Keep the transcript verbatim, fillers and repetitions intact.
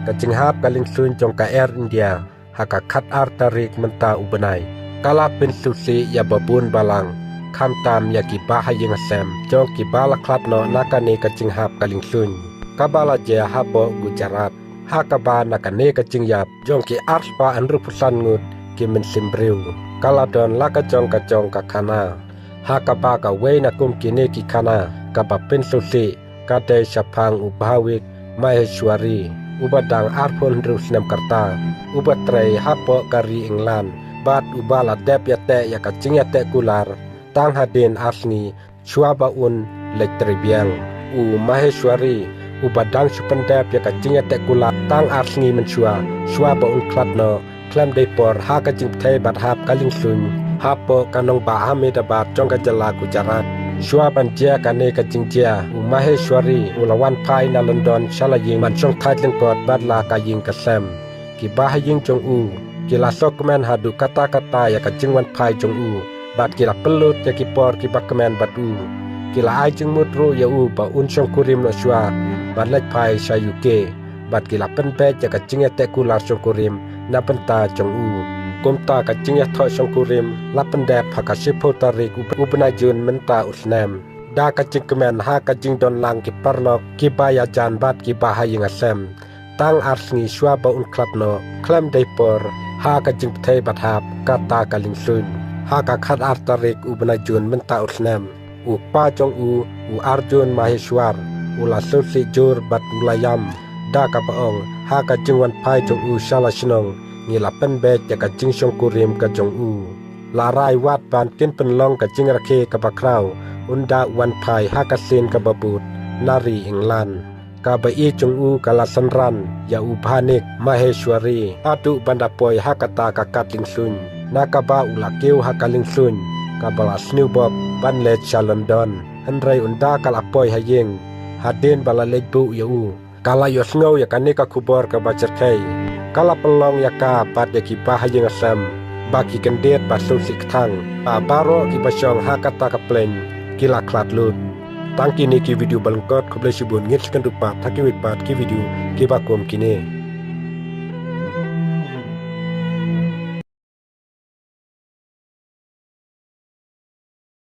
ka jinghap ka lingsuin jong ka Air India ha ka khat ar tarik mynta u bnai ka la pynsusi ïa ba bun balang, khamtam ïa ki bahaïing hasem jong ki ba la khlad noh na kane ka jinghap ka lingsuin kaba la jia hapoh Gujarat, ha kaba na kane ka jingïap jong ki arspah hynriewphew san ngut ki mynsiem briew ka la don la ka jong ka jong ka khana, ha kaba kawei na kum kine ki khana kaba pynsusi ka dei shaphang u Bhavik Maheshwari, uba dang arphew hynriew snem ka rta, uba trei hapoh ka ri England bad uba la dep ïateh ïa ka jingïateh kular tang hadien ar sngi shuwa ba un leit trei biang. U Maheshwari uba dang shu pyndep ïa ka jingïateh kular tang ar sngi mynshuwa shuwa ba un khlad noh khlem dei por ha ka jingpynthei bad hap ka lingsuin hapoh ka nongbah Ahmedabad jong ka jylla Gujarat. Shuwa ban jia kane ka jingjia, u Maheshwari u la wan phai na London sha la ïing ban shong thait lyngkot bad la ka ïing ka sem. Ki bahaïing jong u ki la sngewkmen haduh katta katta ïa ka jingwan phai jong u bad ki la pynlut ïa ki por kiba kmen bad u. Ki la ai jingmut ruh ïa u ba un shongkurim noh shuwa bad leit phai sha U K bad ki la pynbeit ïa ka jingïateh kular shongkurim na bynta jong u. Kumta ka jingïathoh shongkurim la pyndep ha ka shiphew tarik u bnai Jun mynta u snem da ka jingkmen ha ka jingdon lang ki paralok kiba ïajan bad ki bahaïing hasem. Tang ar sngi shuwa ba un khlad noh khlem dei por ha ka jingpynthei bad hap kata ka lingsuin ha ka khat ar tarik u bnai Jun mynta u snem, u kpa jong u, u Arjun Maheshwar, u la sngewsih jur bad u la ïam da kaba ong, ha ka jingwan phai jong u sha la shnong ngi la pynbeit ïa ka jingshongkurim ka jong u. La rai wat ban kin pynlong ka jingrakhe kaba khraw ynda u wan phai ha ka sien kaba bud na ri England. Ka baieit jong u ka la synran ïa u Bhavik Maheshwari haduh ban da poi ha kata ka kad lingsuin na kaba u la kiew ha ka lingsuin kaba la sniew bok ban leit sha London. Hynrei ynda ka la poi ha ïing, hadien ba la leit buh ïa u, ka la ïohsngew ïa kane ka khubor kaba jyrkhei. Ka la pynlong ïa ka bad ïa ki bahaïing hasem ba ki kyndit bad sngewsih kthang ba baroh kiba shong ha kata ka plane ki la khlad lut. Tang kine ki video ba lyngkot, khublei shibun, ngin sa ïakynduh pat ha kiwei pat ki video kiba kum kine.